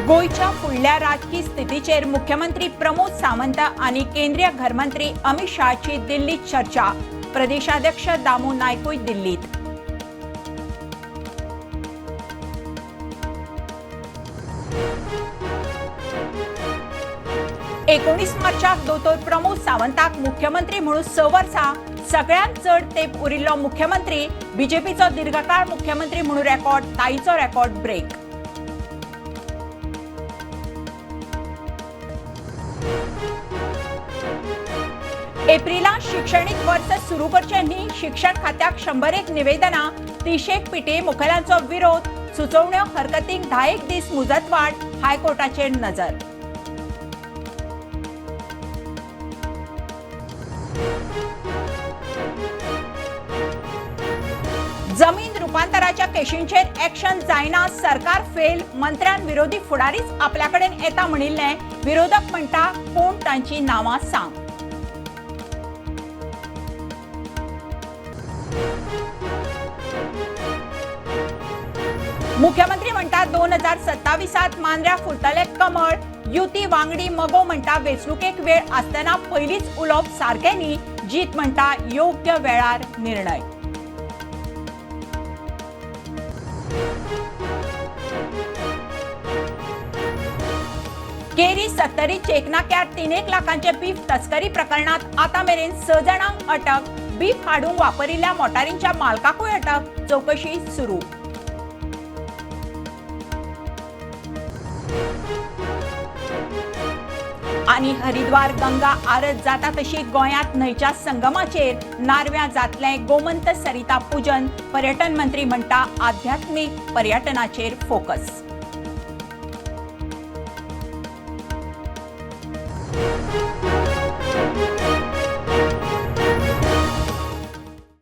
गोंयच्या फुडल्या राजकी स्थितीचेर मुख्यमंत्री प्रमोद सावंत आनी केंद्रीय घरमंत्री अमित शहाची दिल्लीत चर्चा. प्रदेशाध्यक्ष दामू नायकूय दिल्लीत. 19 मार्चाक दोतोर प्रमोद सावंताक मुख्यमंत्री म्हणून 6 वर्सां सगळ्यांत चड तेंप उरिल्लो मुख्यमंत्री. बीजेपीचो दीर्घकाळ मुख्यमंत्री म्हणून रेकॉर्ड, ताईचो रेकॉर्ड ब्रेक. एप्रिलांत शिक्षणीक वर्स सुरू करचें न्ही, शिक्षण खात्याक 101 निवेदनां, 30 पीटीए मुखेल्यांचो विरोध. सुचोवण्यो हरकतींक 10 दीस मुजतवाड, हायकोर्टाचेर नजर. जमीन रुपांतराच्या केशींचेर ऍक्शन जायना, सरकार फेल. मंत्र्यान विरोधी फुडारीच आपल्याकडेन येता म्हणिल्लें. विरोधक म्हणटा कोण तांची नांवां सांग. मुख्यमंत्री म्हणटा 2027 मांद्र्या फुलतले कमळ. युती वांगडी मगो म्हणटा वेंचणुकेक वेळ आसतना पयलींच उलोवप सारकें न्ही. जीत म्हणटा योग्य वेळार निर्णय. केरी सत्तरी चेकनाक्यार 3 लाखांचे बीफ तस्करी प्रकरणात आता मेरेन 6 जाणांक अटक. बीफ हाडूंक वापरिल्ल्या मोटारींच्या मालकाकूय अटक. चौकशी सुरू. आनी हरिद्वार गंगा आरत जाता तशी गोंयांत न्हंयच्या संगमाचेर नारव्यां जातलें गोमंत सरिता पूजन. पर्यटन मंत्री म्हणटा आध्यात्मीक पर्यटनाचेर फोकस.